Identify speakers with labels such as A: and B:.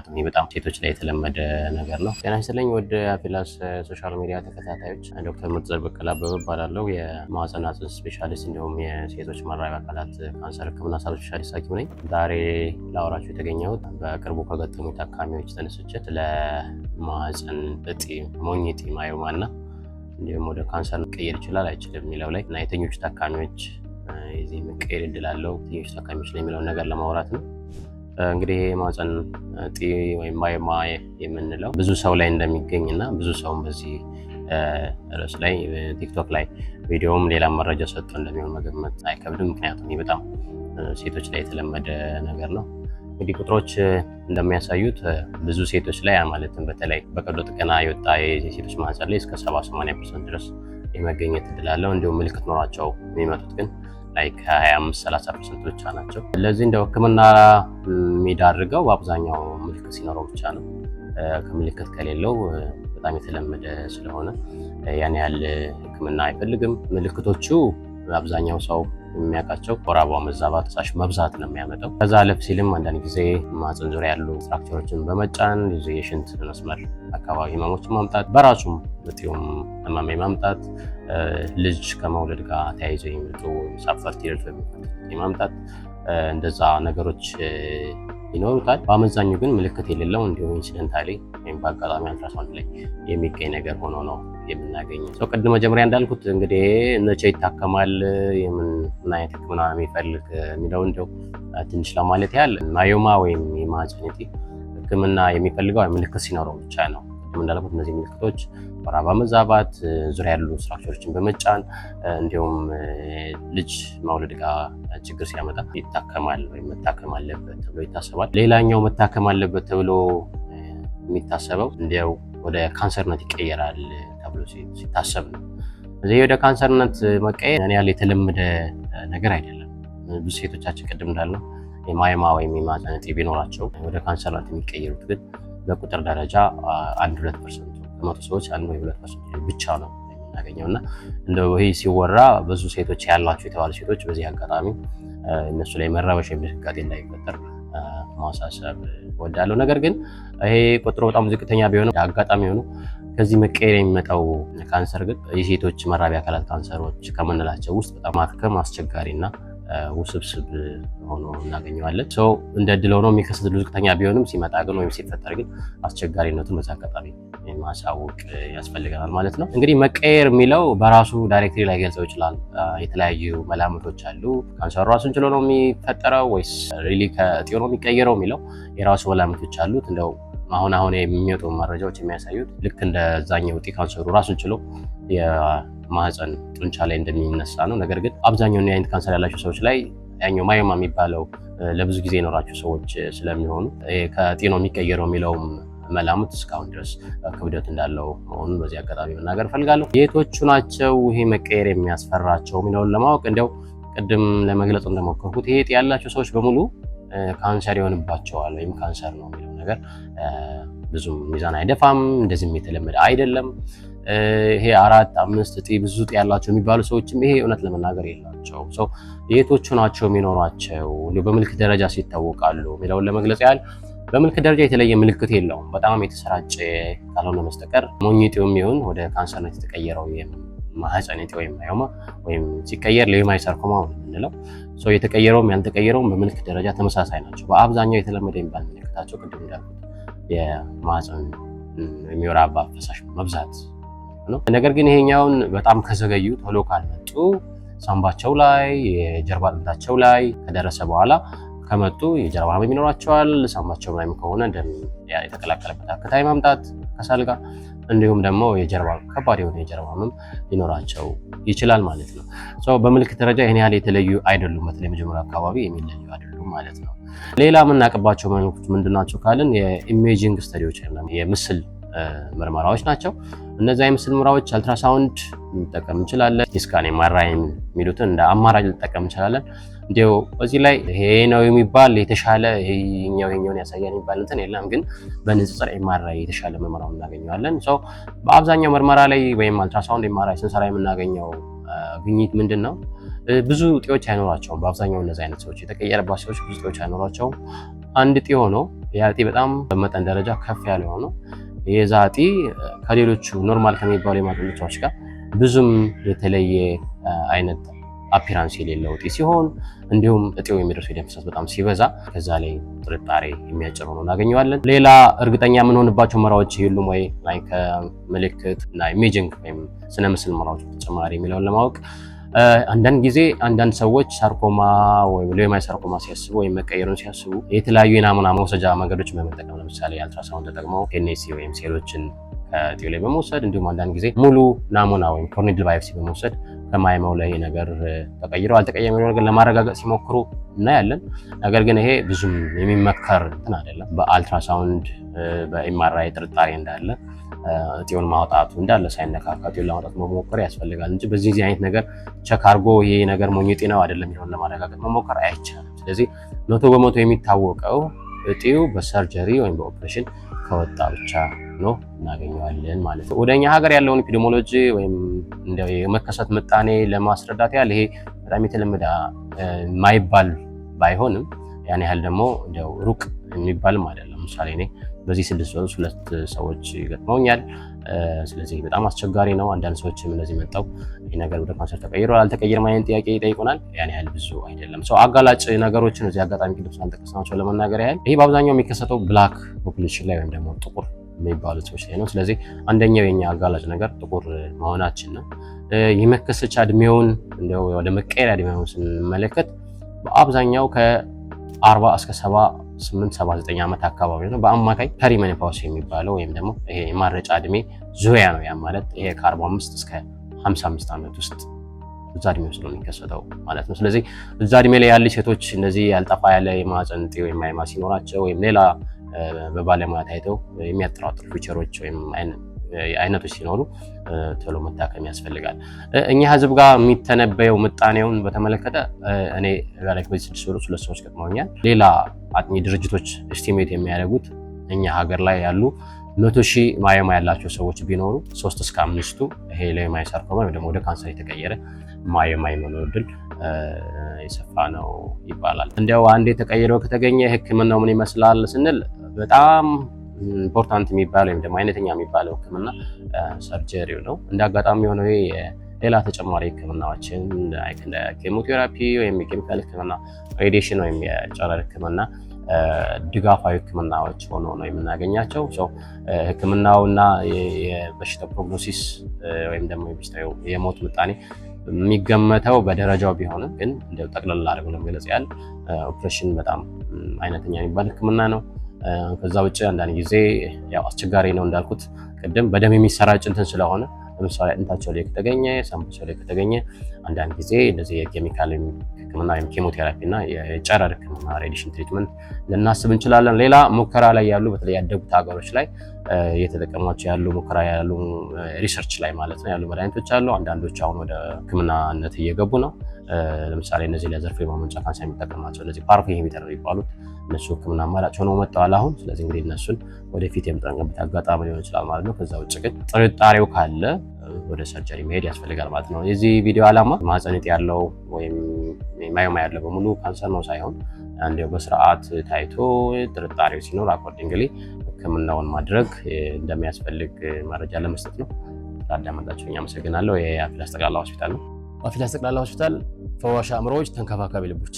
A: ምክንያቱም ይህ በጣም ሴቶች ላይ የተለመደ ነገር ነው። ጤና ይስጥልኝ ወደ አፊላስ social media ተከታታዮች፣ ዶክተር ምርጥዘር በቀለ አበበ እባላለሁ። የማህፀንና ጽንስ specialist እንዲሁም የሴቶች መራቢያ አካላት ካንሰር ሕክምና sub specialist ሐኪም ነኝ። ዛሬ ላወራችሁ የተገኘሁት በቅርቡ ከገጠሙ ታካሚዎች ተነስቼ ስለ ማህፀን እጢ፣ ሞኝ እጢ myoma እና እንዲሁም ወደ ካንሰር መቀየር ይችላል አይችልም የሚለው ላይ እና የትኞቹ ታካሚዎች የዚህ መቀየር እድል አለው፣ የትኞቹ ታካሚዎች ላይ የሚለውን ነገር ለማውራት ነው። እንግዲህ የማህፀን እጢ ወይም myoma የምንለው ብዙ ሰው ላይ እንደሚገኝ እና ብዙ ሰውም በዚህ ርዕስ ላይ ቲክቶክ ላይ ቪዲዮም ሌላም መረጃ ሰጥቶ እንደሚሆን መገመት አይከብድም። ምክንያቱም ይህ በጣም ሴቶች ላይ የተለመደ ነገር ነው። እንግዲህ ቁጥሮች እንደሚያሳዩት ብዙ ሴቶች ላይ፣ ማለትም በተለይ በቀዶ ጥገና የወጣ የሴቶች ማህፀን ላይ እስከ 70-80% ድረስ የመገኘት እድል አለው። እንዲሁም ምልክት ኖሯቸው የሚመጡት ግን ላይ ከ25 30% ብቻ ናቸው። ለዚህ እንደው ሕክምና የሚዳርገው በአብዛኛው ምልክት ሲኖረው ብቻ ነው። ከምልክት ከሌለው በጣም የተለመደ ስለሆነ ያን ያህል ሕክምና አይፈልግም። ምልክቶቹ አብዛኛው ሰው የሚያውቃቸው ወር አበባ መዛባት፣ ፈሳሽ መብዛት ነው የሚያመጣው። ከዛ አለፍ ሲልም አንዳንድ ጊዜ ማህፀን ዙሪያ ያሉ structure ኦችን በመጫን የሽንት መስመር አካባቢ ህመሞችን ማምጣት፣ በራሱም እጢውም ህመም የማምጣት፣ ልጅ ከመውለድ ጋር ተያይዘው የሚመጡ subfertility የማምጣት እንደዛ ነገሮች ይኖሩታል። በአመዛኙ ግን ምልክት የሌለው እንዲሁ incidentally ወይም በአጋጣሚ አልትራሳውንድ ላይ የሚገኝ ነገር ሆኖ ነው የምናገኘው። So ቅድም መጀመሪያ እንዳልኩት እንግዲህ መቼ ይታከማል፣ የምን ምን አይነት ህክምና የሚፈልግ የሚለው እንደው ትንሽ ለማለት ያህል myoma ወይም የማህፀን እጢ ህክምና የሚፈልገው ምልክት ሲኖረው ብቻ ነው። ቅድም እንዳልኩት እነዚህ ምልክቶች ወር አበባ መዛባት፣ ዙሪያ ያሉ structure ኦችን በመጫን፣ እንዲሁም ልጅ መውለድ ጋር ችግር ሲያመጣ ይታከማል ወይም መታከም አለበት ተብሎ ይታሰባል። ሌላኛው መታከም አለበት ተብሎ የሚታሰበው እንዲያው ወደ ካንሰርነት ይቀየራል ተብሎ ሲታሰብ ነው። እዚህ ወደ ካንሰርነት መቀየር ያን ያህል የተለመደ ነገር አይደለም። ብዙ ሴቶቻችን ቅድም እንዳልነው የ myoma ወይም የማህፀን እጢ ቢኖራቸው ወደ ካንሰርነት የሚቀየሩት ግን በቁጥር ደረጃ 1-2%፣ ከ100 ሰዎች 1 ወይ 2% ብቻ ነው የምናገኘው። እና እንደው ይህ ሲወራ ብዙ ሴቶች ያሏቸው የተባሉ ሴቶች በዚህ አጋጣሚ እነሱ ላይ መረበሽ ወይም ድንጋጤ እንዳይፈጠር ማሳሰብ እወዳለሁ። ነገር ግን ይሄ ቁጥሩ በጣም ዝቅተኛ ቢሆንም አጋጣሚ ሆኖ ከዚህ መቀየር የሚመጣው ካንሰር ግን የሴቶች መራቢያ አካላት ካንሰሮች ከምንላቸው ውስጥ በጣም ማከም አስቸጋሪና ውስብስብ ሆኖ እናገኘዋለን። So እንደ እድል ሆኖ የሚከሰት ዝቅተኛ ቢሆንም ሲመጣ ግን ወይም ሲፈጠር ግን አስቸጋሪነቱን በዛ አጋጣሚ ማሳወቅ ያስፈልገናል ማለት ነው። እንግዲህ መቀየር የሚለው በራሱ directly ላይገልጸው ይችላል። የተለያዩ መላምቶች አሉ። ካንሰሩ ራሱን ችሎ ነው የሚፈጠረው ወይስ really ከእጢው ነው የሚቀየረው የሚለው የራሱ መላምቶች አሉት። እንደው አሁን አሁን የሚወጡ መረጃዎች የሚያሳዩት ልክ እንደዛኛው እጢ ካንሰሩ ራሱን ችሎ የማህፀን ጡንቻ ላይ እንደሚነሳ ነው። ነገር ግን አብዛኛውን የአይነት ካንሰር ያላቸው ሰዎች ላይ ያኛው myoma የሚባለው ለብዙ ጊዜ የኖራቸው ሰዎች ስለሚሆኑ ከእጢ ነው የሚቀየረው የሚለውም መላምት እስካሁን ድረስ ክብደት እንዳለው መሆኑን በዚህ አጋጣሚ መናገር እፈልጋለሁ። የቶቹ ናቸው ይሄ መቀየር የሚያስፈራቸው የሚለውን ለማወቅ እንዲያው ቅድም ለመግለጽ እንደሞከርኩት ይሄ እጢ ያላቸው ሰዎች በሙሉ ካንሰር ይሆንባቸዋል ወይም ካንሰር ነው የሚለው ነገር ብዙም ሚዛን አይደፋም። እንደዚህም የተለመደ አይደለም። ይሄ አራት አምስት እጢ፣ ብዙ እጢ ያላቸው የሚባሉ ሰዎችም ይሄ እውነት ለመናገር የላቸውም። So የቶቹ ናቸው የሚኖሯቸው፣ በምልክት ደረጃ ሲታወቃሉ የሚለውን ለመግለጽ ያህል በምልክት ደረጃ የተለየ ምልክት የለውም። በጣም የተሰራጨ ካልሆነ በስተቀር ሞኝ እጢውም ይሁን ወደ ካንሰርነት የተቀየረው የማህፀን እጢ ወይም myoma ወይም ሲቀየር leiomyosarcoma የምንለው፣ የተቀየረውም ያልተቀየረውም በምልክት ደረጃ ተመሳሳይ ናቸው። በአብዛኛው የተለመደ የሚባል ምልክታቸው ቅድም እንዳልኩት የማህፀን የሚወር አበባ ፈሳሽ መብዛት ነው። ነገር ግን ይሄኛውን በጣም ከዘገዩ፣ ቶሎ ካልመጡ፣ ሳምባቸው ላይ የጀርባ አጥንታቸው ላይ ከደረሰ በኋላ ከመጡ የጀርባ ህመም ይኖራቸዋል። ሳምባቸው ላይም ከሆነ ደም የተቀላቀለበት አክታ ማምጣት ከሳል ጋር፣ እንዲሁም ደግሞ የጀርባ ከባድ የሆነ የጀርባ ህመም ሊኖራቸው ይችላል ማለት ነው። So በምልክት ደረጃ ይህን ያህል የተለዩ አይደሉም። በተለይ መጀመሪያ አካባቢ የሚለዩ አይደሉም ማለት ነው። ሌላ የምናውቅባቸው መልኮች ምንድናቸው ካልን የ imaging study ዎች፣ የምስል ምርመራዎች ናቸው። እነዚያ የምስል ምርመራዎች አልትራሳውንድ ልንጠቀም እንችላለን። CT scan፣ MRI የሚሉትን እንደ አማራጭ ልንጠቀም እንችላለን። እንዲያው እዚህ ላይ ይሄ ነው የሚባል የተሻለ ይሄኛው ይሄኛውን ያሳያል የሚባል እንትን የለም፣ ግን በንጽጽር MRI የተሻለ ምርመራውን እናገኘዋለን። So በአብዛኛው ምርመራ ላይ ወይም ultrasound፣ MRI ስንሰራ የምናገኘው ግኝት ምንድን ነው? ብዙ እጢዎች አይኖራቸውም። በአብዛኛው እነዚህ አይነት ሰዎች፣ የተቀየረባቸው ሰዎች ብዙ እጢዎች አይኖራቸውም። አንድ እጢ ሆኖ ያ እጢ በጣም በመጠን ደረጃ ከፍ ያለ ሆኖ የዛ እጢ ከሌሎቹ normal ከሚባሉ የማህፀን ጡጫዎች ጋር ብዙም የተለየ አይነት appearance የሌለው እጢ ሲሆን፣ እንዲሁም እጢው የሚደርሰው የደም ፍሰት በጣም ሲበዛ ከዛ ላይ ጥርጣሬ የሚያጭር ሆኖ እናገኘዋለን። ሌላ እርግጠኛ የምንሆንባቸው ምርመራዎች የሉም ወይ ላይ ከምልክት እና imaging ወይም ስነ ምስል ምርመራዎች በተጨማሪ የሚለውን ለማወቅ፣ አንዳንድ ጊዜ አንዳንድ ሰዎች sarcoma ወይም leiomyosarcoma ሲያስቡ ወይም መቀየሩን ሲያስቡ የተለያዩ የናሙና መውሰጃ መንገዶችን በመጠቀም፣ ለምሳሌ አልትራሳውንድ ተጠቅመው FNAC ወይም ሴሎችን ከእጢው ላይ በመውሰድ፣ እንዲሁም አንዳንድ ጊዜ ሙሉ ናሙና ወይም core needle biopsy በመውሰድ ከ myoma ው ላይ ነገር ተቀይሮ አልተቀየረም የሚለው ነገር ለማረጋገጥ ሲሞክሩ እናያለን። ነገር ግን ይሄ ብዙም የሚመከር እንትን አይደለም። በ ultrasound፣ በ MRI ጥርጣሬ እንዳለ እጢውን ማውጣቱ እንዳለ ሳይነካካ እጢውን ለማውጣት መሞከር ያስፈልጋል እንጂ በዚህ ጊዜ አይነት ነገር check አድርጎ ይሄ ነገር ሞኝ እጢ ነው አይደለም የሚለውን ለማረጋገጥ መሞከር አይቻልም። ስለዚህ 100% የሚታወቀው እጢው በ surgery ወይም በኦፕሬሽን ከወጣ ብቻ ነው እናገኘዋለን ማለት ነው። ወደ እኛ ሀገር ያለውን epidemiology ወይም የመከሰት ምጣኔ ለማስረዳት ያህል፣ ይሄ በጣም የተለመደ የማይባል ባይሆንም ያን ያህል ደግሞ እንደው ሩቅ የሚባልም አይደለም። ለምሳሌ እኔ በዚህ 6 ወር ውስጥ ሁለት ሰዎች ገጥመውኛል። ስለዚህ በጣም አስቸጋሪ ነው። አንዳንድ ሰዎችም እንደዚህ መጣው ይህ ነገር ወደ ካንሰር ተቀይሯል አልተቀየረም አይነት ጥያቄ ይጠይቁናል። ያን ያህል ብዙ አይደለም። So አጋላጭ ነገሮችን እዚህ አጋጣሚ ቅድም ስላልጠቀስናቸው ለመናገር ያህል፣ ይሄ በአብዛኛው የሚከሰተው black population ላይ ወይም ደግሞ ጥቁር የሚባሉት ሰዎች ላይ ነው። ስለዚህ አንደኛው የኛ አጋላጭ ነገር ጥቁር መሆናችን ነው። የመከሰቻ እድሜውን፣ እንደው ወደ መቀየሪያ እድሜውን ስንመለከት በአብዛኛው ከ40 እስከ 78፣ 79 ዓመት አካባቢ ነው። በአማካይ perimenopause የሚባለው ወይም ደግሞ ይሄ የማረጫ እድሜ ዙሪያ ነው። ያ ማለት ይሄ ከ45 እስከ 55 ዓመት ውስጥ እዛ እድሜ ውስጥ ነው የሚከሰተው ማለት ነው። ስለዚህ እዛ እድሜ ላይ ያሉ ሴቶች እነዚህ ያልጠፋ ያለ የማህፀን እጢ ወይም myoma ሲኖራቸው ወይም ሌላ በባለሙያ ታይተው የሚያጠራጥሩ feature ኦች ወይም አይነቶች ሲኖሩ ቶሎ መታከም ያስፈልጋል። እኛ ህዝብ ጋር የሚተነበየው ምጣኔውን በተመለከተ እኔ ላይ በዚህ 6 ወር ውስጥ ሁለት ሰዎች ገጥመውኛል። ሌላ አጥኚ ድርጅቶች estimate የሚያደርጉት እኛ ሀገር ላይ ያሉ 100,000 myoma ያላቸው ሰዎች ቢኖሩ ሶስት እስከ አምስቱ ይሄ leiomyosarcoma ወይም ደግሞ ወደ ካንሰር የተቀየረ myoma የመኖር እድል የሰፋ ነው ይባላል። እንዲያው አንድ የተቀየረው ከተገኘ ሕክምናው ምን ይመስላል ስንል፣ በጣም important የሚባለው ወይም ደግሞ አይነተኛ የሚባለው ሕክምና surgery ው ነው። እንደ አጋጣሚ የሆነው ሌላ ተጨማሪ ሕክምናዎችን እንደ ኬሞቴራፒ ወይም የኬሚካል ሕክምና፣ radiation ወይም የጨረር ሕክምና ድጋፋዊ ሕክምናዎች ሆኖ ነው የምናገኛቸው። ሕክምናውና የበሽታው prognosis ወይም ደግሞ የበሽታው የሞት ምጣኔ የሚገመተው በደረጃው ቢሆንም ግን እንደው ጠቅለል አድርጎ ለመግለጽ ያህል ኦፕሬሽን በጣም አይነተኛ የሚባል ሕክምና ነው። ከዛ ውጭ አንዳንድ ጊዜ ያው አስቸጋሪ ነው፣ እንዳልኩት ቅድም በደም የሚሰራጭ እንትን ስለሆነ፣ ለምሳሌ አጥንታቸው ላይ ከተገኘ፣ ሳምባቸው ላይ ከተገኘ አንዳንድ ጊዜ እንደዚህ የኬሚካል ሕክምና ወይም ኬሞቴራፒ እና የጨረር ሕክምና radiation treatment ልናስብ እንችላለን። ሌላ ሙከራ ላይ ያሉ፣ በተለይ ያደጉት ሀገሮች ላይ እየተጠቀሟቸው ያሉ፣ ሙከራ ያሉ፣ research ላይ ማለት ነው ያሉ መድኃኒቶች አሉ። አንዳንዶች አሁን ወደ ሕክምናነት እየገቡ ነው። ለምሳሌ እነዚህ ለዘር ፍሬ ማመንጫ ካንሰር የሚጠቀማቸው እነዚህ PARP inhibitor የሚባሉት እነሱ ሕክምና አማራጭ ሆነው መጥተዋል አሁን። ስለዚህ እንግዲህ እነሱን ወደፊት የምጠቀምበት አጋጣሚ ሊሆን ይችላል ማለት ነው። ከዛ ውጭ ግን ጥርጣሬው ካለ ወደ surgery መሄድ ያስፈልጋል ማለት ነው። የዚህ ቪዲዮ ዓላማ ማህፀን እጢ ያለው ወይም myoma ያለው በሙሉ ካንሰር ነው ሳይሆን እንዲያው በስርዓት ታይቶ ጥርጣሬው ሲኖር accordingly ሕክምናውን ማድረግ እንደሚያስፈልግ መረጃ ለመስጠት ነው። ስላዳመጣችሁኝ አመሰግናለሁ። የአፊላስ ጠቅላላ ሆስፒታል ነው። አፊላስ ጠቅላላ ሆስፒታል፣ ፈዋሽ አእምሮዎች፣ ተንከባካቢ ልቦች።